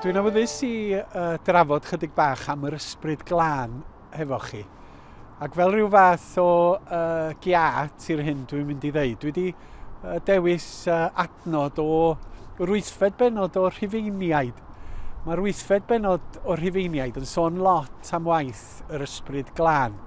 Dwi'n awyddus i uh, drafod chydig bach am yr ysbryd glân hefo chi. Ac fel rhyw fath o uh, giat i'r hyn dwi'n mynd i ddeud, dwi wedi uh, dewis uh, adnod o yr wythfed benod o'r Rhufeiniaid. Mae'r wythfed benod o'r Rhufeiniaid yn sôn lot am waith yr ysbryd glân.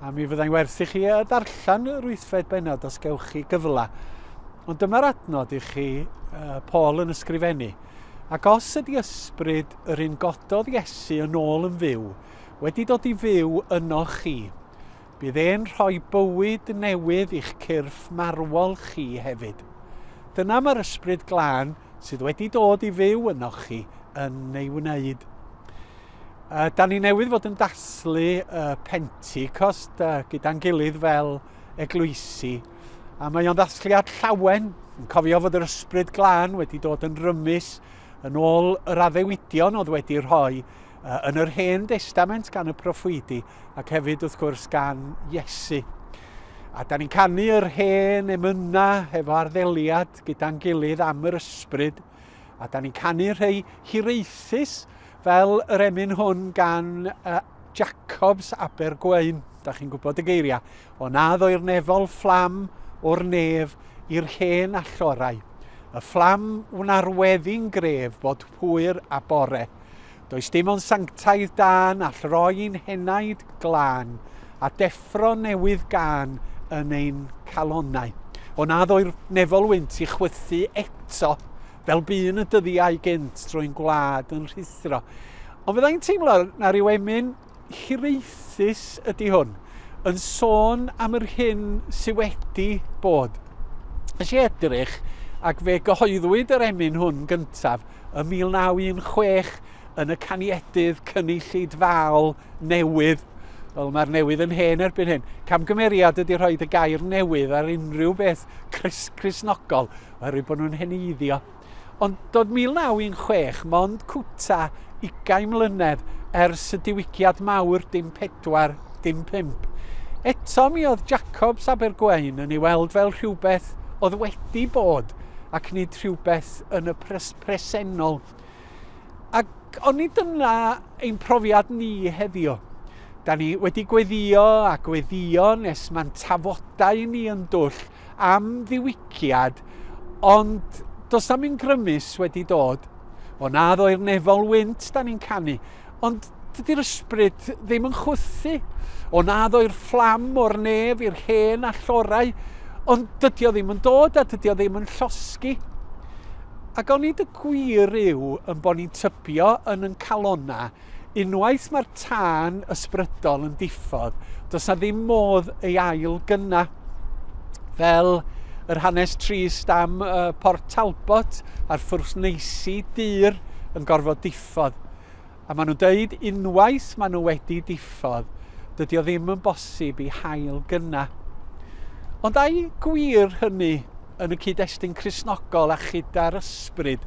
A mi fyddai'n werth i chi ddarllen yr wythfed benod os gewch chi gyfle. Ond dyma'r adnod i chi uh, Paul yn ysgrifennu. Ac os ydy ysbryd yr un gododd Iesu yn ôl yn fyw, wedi dod i fyw yno chi, bydd e'n rhoi bywyd newydd i'ch cyrff marwol chi hefyd. Dyna mae'r ysbryd glân sydd wedi dod i fyw ynoch chi yn ei wneud. Uh, da ni newydd fod yn dathlu uh, Pentecost uh, gyda'n gilydd fel eglwysi. A mae o'n ddathliad llawen, yn cofio fod yr ysbryd glân wedi dod yn rymus yn ôl yr addewidion oedd wedi rhoi uh, yn yr Hen Destament gan y proffwydi ac hefyd wrth gwrs gan Iesu. A da ni'n canu yr hen emyna hefo arddeliad gyda'n gilydd am yr ysbryd. A da ni'n canu rhai hiraethus fel yr emyn hwn gan uh, Jacobs Abergweun. Da chi'n gwybod y geiriau. O na ddoi'r nefol fflam o'r nef i'r hen allorau. Y fflam wna'r weddi'n gref bod hwyr a bore. Does dim ond sanctaidd dân all roi'n henaid glân a deffro newydd gân yn ein calonnau. O na ddoi'r nefol wynt i chwythu eto, fel bu'n y dyddiau gynt trwy'n gwlad yn rhuthro. Ond fyddai'n teimlo na rhyw emyn hiraethus ydy hwn, yn sôn am yr hyn sydd wedi bod. Nes i edrych ac fe gyhoeddwyd yr emyn hwn gyntaf ym 1916 yn y caniedydd cynulleidfaol newydd. Wel, mae'r newydd yn hen erbyn hyn. Camgymeriad ydy rhoi y gair newydd ar unrhyw beth Cristnogol, oherwydd bod nhw'n heneiddio. Ond dod 1916, mond cwta ugain mlynedd ers y diwygiad mawr dim pedwar, dim pump. Eto mi oedd Jacobs Abergweun yn ei weld fel rhywbeth oedd wedi bod ac nid rhywbeth yn y pres presennol. Ac onid dyna ein profiad ni heddiw? Da ni wedi gweddio a gweddio nes mae'n tafodau ni yn dwll am ddiwygiad, ond does na'm un grymus wedi dod. O na ddoi'r nefol wynt da ni'n canu, ond dydy'r ysbryd ddim yn chwythu. O na ddoi'r fflam o'r nef i'r hen allorau, ond dydy o ddim yn dod a dydy o ddim yn llosgi. Ac onid y gwir yw yn bod ni'n tybio yn yn calonnau Unwaith mae'r tân ysbrydol yn diffodd, does na ddim modd ei ail gynna. Fel yr hanes trist am uh, Port Talbot a'r ffwrneisi dur yn gorfod diffodd. A maen nhw'n dweud unwaith maen nhw wedi diffodd, dydy o ddim yn bosib i hail gynna. Ond ai gwir hynny yn y cyd-destun Cristnogol a chyda'r ysbryd.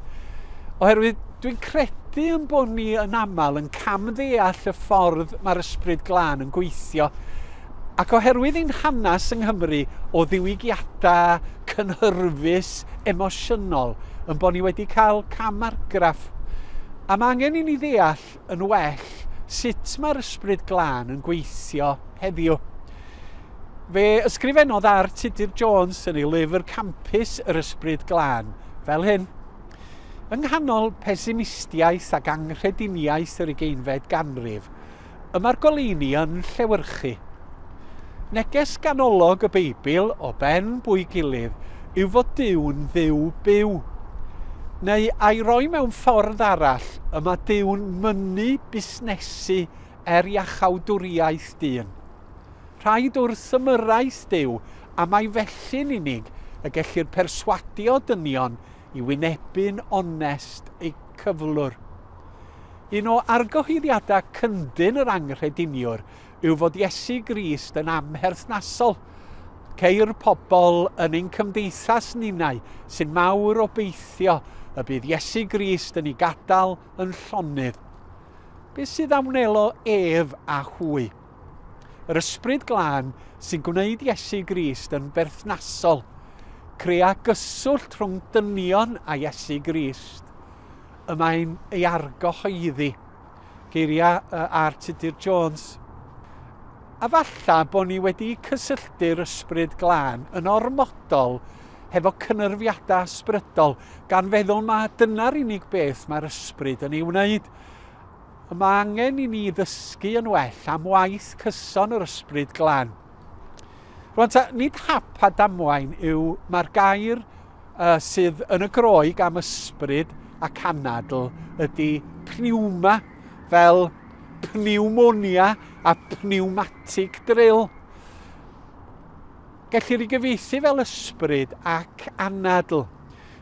Oherwydd dwi'n credu yn bod ni yn aml yn camddeall y ffordd mae'r ysbryd glân yn gweithio. Ac oherwydd ein hanes yng Nghymru o ddiwygiadau cynhyrfus emosiynol, yn bod ni wedi cael cam argraff. A mae angen i ni ddeall yn well sut mae'r ysbryd glân yn gweithio heddiw. Fe ysgrifennodd R. Tudur Jones yn ei lyfr campus Yr Ysbryd Glân fel hyn. Yng nghanol pesimistiaeth ac anghrediniaeth yr ugeinfed ganrif, y mae'r goleuni yn llewyrchu. Neges ganolog y Beibl o ben bwy gilydd yw fod Duw'n Dduw byw. Neu a'i roi mewn ffordd arall, y mae Duw'n mynnu busnesu er iachawdwriaeth dyn. Rhaid wrth ymyrraeth Duw, a mai felly'n unig y gellir perswadio dynion i wynebu'n onest eu cyflwr. Un o argyhoeddiadau cyndyn yr anghrediniwr yw fod Iesu Grist yn amherthnasol. Ceir pobl yn ein cymdeithas ninnau sy'n mawr obeithio y bydd Iesu Grist yn ei gadael yn llonydd. Beth sydd a wnelo ef a hwy? Yr Ysbryd Glân sy'n gwneud Iesu Grist yn berthnasol. Crea gyswllt rhwng dynion a Iesu Grist. y mae'n ei argyhoeddi. Geiriau R. Tudur Jones. A falla bod ni wedi cysylltu'r ysbryd glân yn ormodol hefo cynyrfiadau ysbrydol, gan feddwl ma dyna'r unig beth mae'r ysbryd yn ei wneud. Y mae angen i ni ddysgu yn well am waith cyson yr ysbryd glân. Rwan ta, nid hap a damwain yw mae'r gair uh, sydd yn y Groeg am ysbryd ac anadl ydy pneuma, fel pneumonia a pneumatic drill. Gellir ei gyfieithu fel ysbryd ac anadl.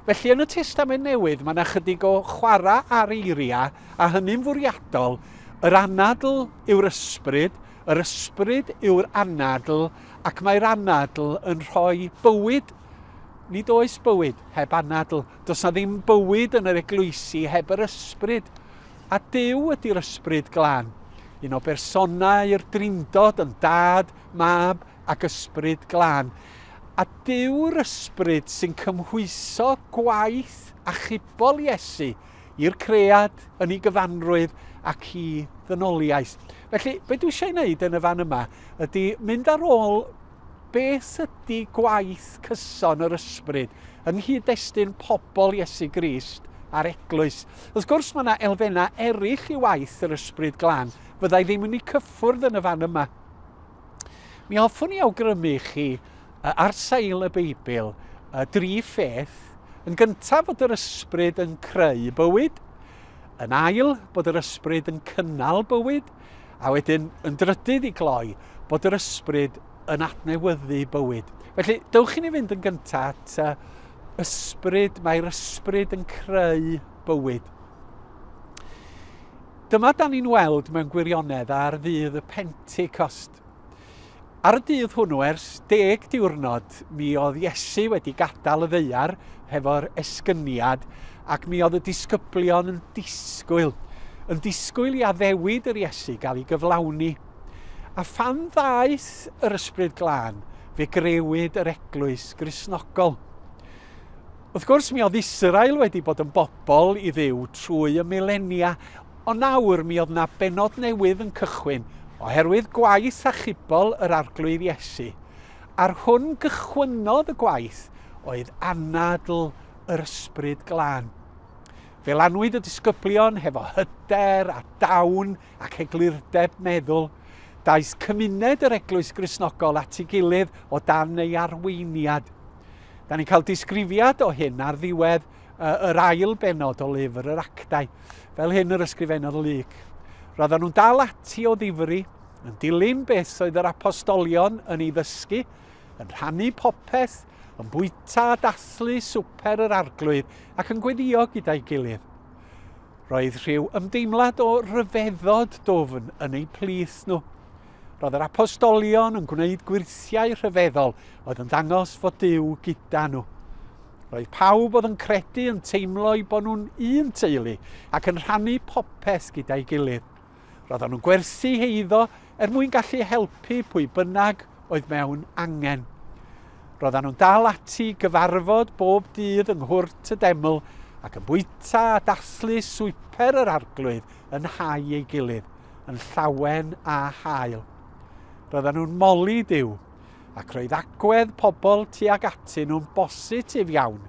Felly yn y Testament Newydd mae yna chydig o chwarae ar eiriau, a hynny'n fwriadol, yr anadl yw'r ysbryd, yr ysbryd yw'r anadl, ac mae'r anadl yn rhoi bywyd. Nid oes bywyd heb anadl. Does na ddim bywyd yn yr eglwysi heb yr ysbryd. A Duw ydy'r ysbryd glân. Un o bersonau'r Drindod yn Dad, Mab ac Ysbryd Glân. A Duw'r Ysbryd sy'n cymhwyso gwaith achubol Iesu i'r cread yn ei gyfanrwydd ac i ddynoliaeth. Felly, be dwi eisiau ei wneud yn y fan yma ydy mynd ar ôl beth ydy gwaith cyson yr ysbryd yng nghyd-destun pobl Iesu Grist a'r eglwys. Wrth gwrs, mae yna elfennau eraill i waith yr ysbryd glân fyddai ddim yn eu cyffwrdd yn y fan yma. Mi hoffwn i awgrymu i chi, ar sail y Beibl, dri pheth. Yn gyntaf, bod yr ysbryd yn creu bywyd. Yn ail, bod yr ysbryd yn cynnal bywyd. A wedyn, yn drydydd i gloi, bod yr ysbryd yn adnewyddu bywyd. Felly, dewch i ni fynd yn gyntaf at ysbryd, mae'r ysbryd yn creu bywyd. Dyma dan ni'n weld mewn gwirionedd ar ddydd y Pentecost. Ar y dydd hwnnw, ers deg diwrnod, mi oedd Iesu wedi gadael y ddaear hefo'r esgyniad ac mi oedd y disgyblion yn disgwyl, yn disgwyl i addewid yr Iesu gael ei gyflawni. A phan ddaeth yr Ysbryd Glân, fe grewyd yr eglwys Gristnogol. Wrth gwrs, mi oedd Israel wedi bod yn bobl i Dduw trwy y milenia, ond nawr mi oedd 'na bennod newydd yn cychwyn, oherwydd gwaith achubol yr Arglwydd Iesu. A'r hwn gychwynnodd y gwaith oedd anadl yr Ysbryd Glân. Fe lanwyd y disgyblion hefo hyder a dawn ac eglurdeb meddwl. Daeth cymuned yr Eglwys Gristnogol at ei gilydd o dan ei arweiniad. Da ni'n cael disgrifiad o hyn ar ddiwedd yr ail bennod o lyfr yr Actau. Fel hyn yr ysgrifennodd Luc. Roedden nhw'n dal ati o ddifri, yn dilyn beth oedd yr apostolion yn ei ddysgu, yn rhannu popeth, yn bwyta a dathlu swper yr arglwydd ac yn gweddio gyda'i gilydd. Roedd rhyw ymdeimlad o ryfeddod dwfn yn eu plith nhw. Roedd yr apostolion yn gwneud gwyrthiau rhyfeddol oedd yn dangos fod Duw gyda nhw. Roedd pawb oedd yn credu yn teimlo eu bod nhw'n un teulu ac yn rhannu popeth gyda'i gilydd. Roedden nhw'n gwerthu heiddo er mwyn gallu helpu pwy bynnag oedd mewn angen. Roedden nhw'n dal ati gyfarfod bob dydd yng nghwrt y deml ac yn bwyta a dathlu swper yr arglwydd yn nhai ei gilydd, yn llawen a hael. Roedden nhw'n moli Duw, ac roedd agwedd pobl tuag atyn nhw'n bositif iawn.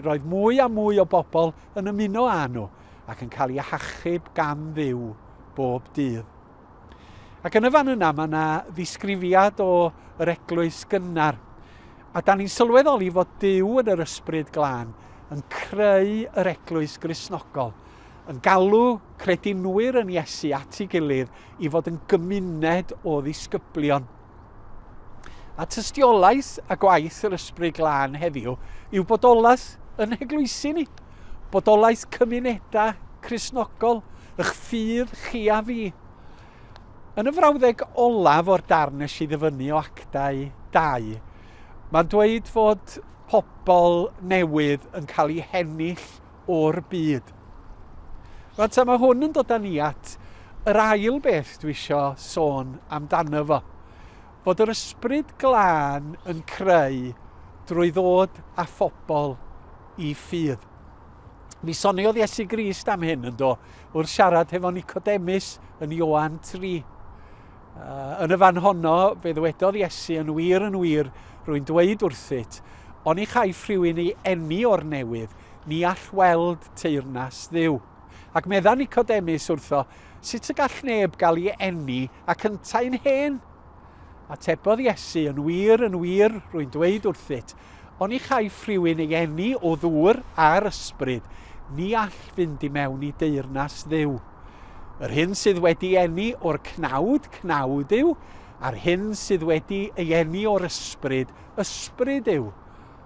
Roedd mwy a mwy o bobl yn ymuno â nhw ac yn cael eu hachub gan Dduw bob dydd. Ac yn y fan yna mae yna ddisgrifiad o yr eglwys gynnar. A da ni'n sylweddoli fod Duw yn yr ysbryd glân yn creu yr eglwys Gristnogol, yn galw credinwyr yn Iesu at ei gilydd i fod yn gymuned o ddisgyblion. A tystiolaeth a gwaith yr Ysbryd Glân heddiw yw bodolaeth yn heglwysi ni, bodolaeth cymunedau Cristnogol, ych ffydd chi a fi. Yn y frawddeg olaf o'r darn nes i ddyfynnu o Actau 2, mae'n dweud fod pobl newydd yn cael eu hennill o'r byd. Rwan ta, mae hwn yn dod â ni at yr ail beth dwi isio sôn amdano fo. Fod yr ysbryd glân yn creu drwy ddod â phobl i ffydd. Mi soniodd Iesu Grist am hyn yn do, wrth siarad hefo Nicodemus yn Ioan 3. Yn y fan honno, fe ddywedodd Iesu yn wir yn wir, rwy'n dweud wrthyt, oni chaiff rhywun ei eni o'r newydd, ni all weld teyrnas Dduw. Ac medda Nicodemus wrtho, sut y gall neb gael ei eni ac yntau'n hen? Atebodd Iesu, yn wir, yn wir, rwy'n dweud wrthyt, oni chaiff rhywun ei eni o ddŵr a'r ysbryd, ni all fynd i mewn i deyrnas Dduw. Yr hyn sydd wedi eni o'r cnawd, cnawd yw, a'r hyn sydd wedi ei eni o'r ysbryd, ysbryd yw.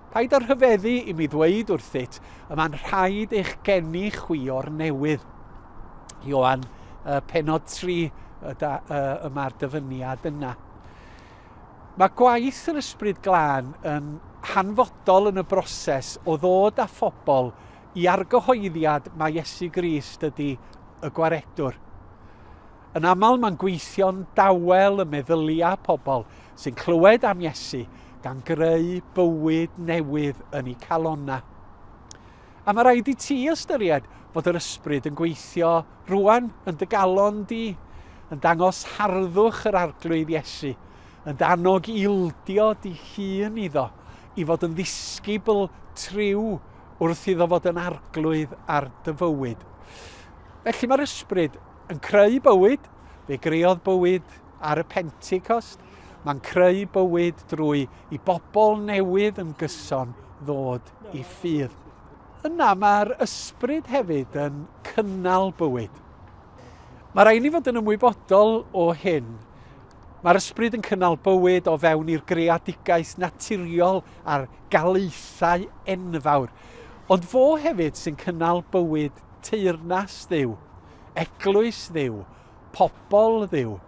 Paid â rhyfeddu i mi ddweud wrthyt, y mae'n rhaid eich geni chwi o'r newydd. Ioan, uh, penod 3, y, da, uh, y mae'r dyfyniad yna. Mae gwaith yr Ysbryd Glân yn hanfodol yn y broses o ddod â phobl i argyhoeddiad mae Iesu Grist ydy y gwaredwr. Yn aml mae'n gweithio'n dawel ym meddyliau pobl sy'n clywed am Iesu, gan greu bywyd newydd yn eu calonnau. A mae rhaid i ti ystyried fod yr ysbryd yn gweithio rwan yn dy galon di, yn dangos harddwch yr Arglwydd Iesu, yn dy annog i ildio dy hun iddo, i fod yn ddisgybl triw wrth iddo fod yn arglwydd ar dy fywyd. Felly mae'r ysbryd yn creu bywyd, fe greodd bywyd ar y Pentecost, mae'n creu bywyd drwy i bobl newydd yn gyson ddod i ffydd. Yna mae'r ysbryd hefyd yn cynnal bywyd. Mae rhaid ni fod yn ymwybodol o hyn. Mae'r ysbryd yn cynnal bywyd o fewn i'r greadigaeth naturiol a'r galaethau enfawr. Ond fo hefyd sy'n cynnal bywyd teyrnas Dduw, eglwys Dduw, pobl Dduw.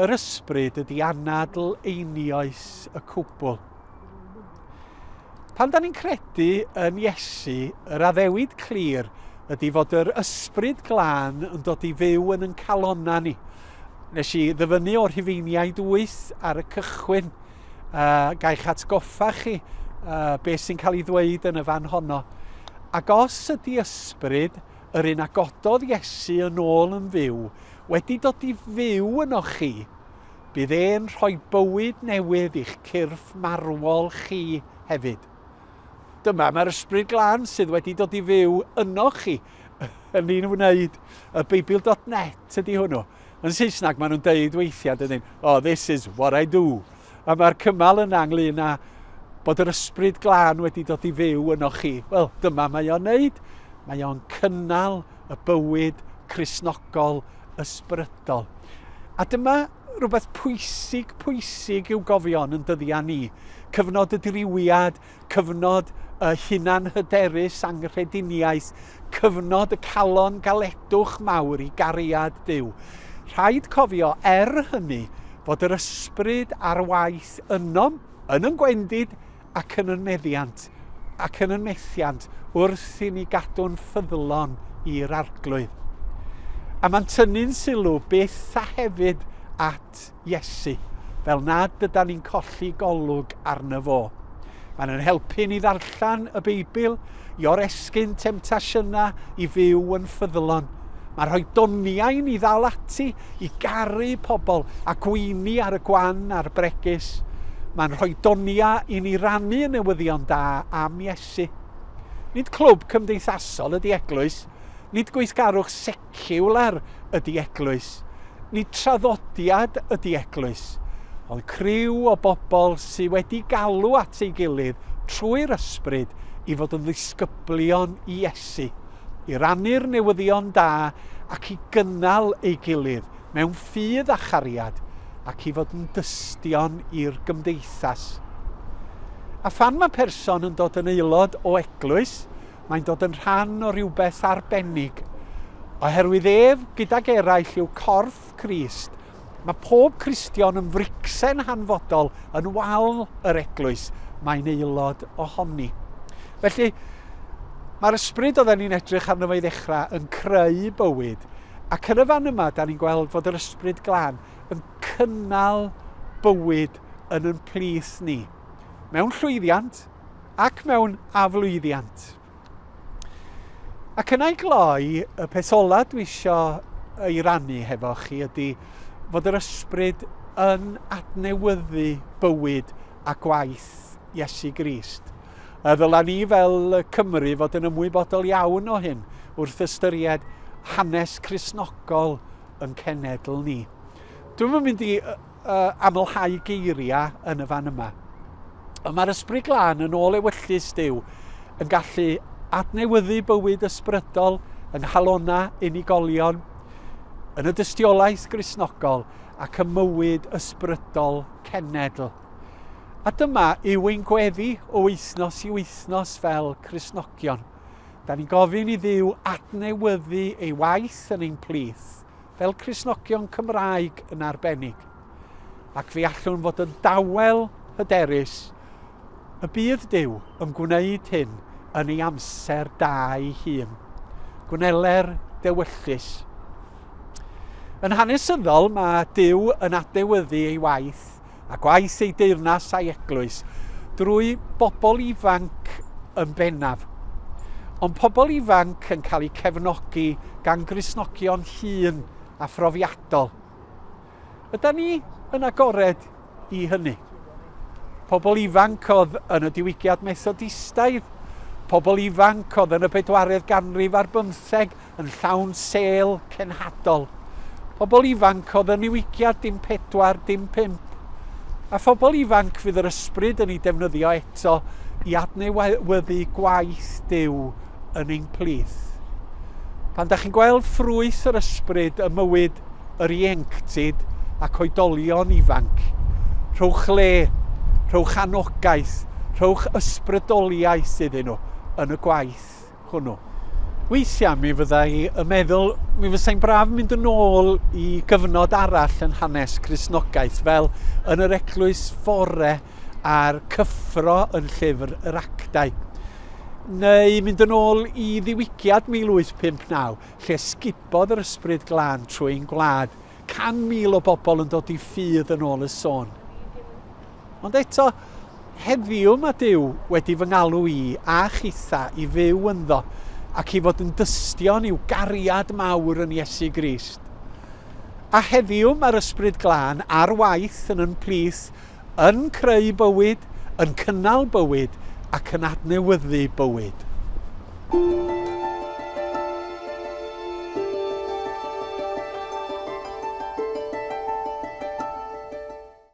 Yr ysbryd ydy anadl einioes y cwbl. Pan da ni'n credu yn Iesu, yr addewid clir ydy fod yr ysbryd glân yn dod i fyw yn yn calonna ni. Nes i ddyfynnu o'r Rhufeiniaid 8 ar y cychwyn. Uh, Gaich atgoffa chi uh, beth sy'n cael ei ddweud yn y fan honno. Ac os ydy ysbryd yr un a gododd Iesu yn ôl yn fyw wedi dod i fyw yno chi, bydd e'n rhoi bywyd newydd i'ch cyrff marwol chi hefyd. Dyma mae'r ysbryd glân sydd wedi dod i fyw yno chi yn ni'n wneud. Y Beibl.net ydy hwnnw. Yn Saesneg maen nhw'n deud weithiau, dydyn, oh, this is what I do. A mae'r cymal yna ynglyn â bod yr ysbryd glân wedi dod i fyw yno chi. Wel, dyma mae o'n neud. Mae o'n cynnal y bywyd Cristnogol ysbrydol. A dyma rhywbeth pwysig, pwysig i'w gofio yn dyddiau ni. Cyfnod y dirywiad, cyfnod y hunanhyderus anghrediniaeth, cyfnod y calon galedwch mawr i gariad Duw. Rhaid cofio, er hynny, fod yr ysbryd ar waith ynom, yn yn gwendid ac yn yn meddiant, ac yn yn methiant, wrth i ni gadw'n ffyddlon i'r Arglwydd. A mae'n tynnu'n sylw byth a hefyd at at Iesu, fel nad ydan ni'n colli golwg arno fo. Mae'n yn helpu ni ddarllen y Beibl, i oresgyn temtasiynau, i fyw yn ffyddlon. Mae'n rhoi doniau ni ddal ati i garu pobl a gweini ar y gwan a'r bregus. Mae'n rhoi doniau i ni rannu y newyddion da am Iesu. Nid clwb cymdeithasol ydy eglwys, nid gweithgarwch Seciwlar ydy eglwys, nid traddodiad ydy eglwys, ond criw o bobl sy wedi galw at ei gilydd trwy'r Ysbryd i fod yn ddisgyblion i Iesu, i rannu'r newyddion da ac i gynnal ei gilydd mewn ffydd a chariad ac i fod yn dystion i'r gymdeithas. A phan mae person yn dod yn aelod o eglwys, Mae'n dod yn rhan o rywbeth arbennig. Oherwydd ef, gydag eraill, yw corff Crist. Mae pob Cristion yn fricsen hanfodol yn wal yr eglwys. Mae'n aelod ohoni. Felly, mae'r ysbryd oedden ni'n edrych arno fo i ddechrau yn creu bywyd. Ac yn y fan yma, da ni'n gweld fod yr ysbryd glân yn cynnal bywyd yn yn plith ni. Mewn llwyddiant, ac mewn aflwyddiant. Ac yna i gloi, y peth ola dwi isio ei rannu hefo chi ydy fod yr ysbryd yn adnewyddu bywyd a gwaith Iesu Grist. A ddyla ni fel Cymru fod yn ymwybodol iawn o hyn wrth ystyried hanes Cristnogol yn cenedl ni. Dwi'm yn mynd i uh, amlhau geiriau yn y fan yma. Ond mae'r Ysbryd Glân yn ôl ewyllys Duw yn gallu adnewyddu bywyd ysbrydol yng nghalonnau unigolion, yn y dystiolaeth Gristnogol ac ym mywyd ysbrydol cenedl. A dyma yw ein gweddi o wythnos i wythnos fel Cristnogion. Da ni'n gofyn i Dduw adnewyddu ei waith yn ein plith, fel Cristnogion Cymraeg yn arbennig, ac fe allwn fod yn dawel hyderus y bydd Duw yn gwneud hyn yn ei amser da ei hun. Gwneler dewyllys. Yn hanesyddol, mae Duw yn adnewyddu ei waith a gwaith ei deyrnas a'i eglwys drwy bobl ifanc yn bennaf. Ond pobl ifanc yn cael eu cefnogi gan Gristnogion hŷn a phrofiadol. Ydan ni yn agored i hynny? Pobl ifanc oedd yn y diwygiad Methodistaidd, pobl ifanc oedd yn y bedwaredd ganrif ar bymtheg yn llawn sêl cenhadol. Pobl ifanc oedd yn niwygiad dim pedwar, dim pump. A phobl ifanc fydd yr ysbryd yn ei defnyddio eto i adnewyddu gwaith Duw yn ein plith. Pan da chi'n gweld ffrwyth yr ysbryd ym mywyd yr ieuenctid ac oedolion ifanc, rhowch le, rhowch anogaeth, rhowch ysbrydoliaeth iddyn nhw yn y gwaith hwnnw. Weithiau mi fydda i yn meddwl mi fysai'n braf mynd yn ôl i gyfnod arall yn hanes Cristnogaeth, fel yn yr eglwys fore a'r cyffro yn llyfr yr Actau. Neu mynd yn ôl i ddiwygiad 1859, lle sgubodd yr Ysbryd Glân trwy ein gwlad, 100,000 o bobl yn dod i ffydd yn ôl y sôn. Ond eto, heddiw mae Duw wedi fy ngalw i a chitha i fyw ynddo ac i fod yn dystion i'w gariad mawr yn Iesu Grist. A heddiw mae'r Ysbryd Glân ar waith yn yn plith, yn creu bywyd, yn cynnal bywyd ac yn adnewyddu bywyd.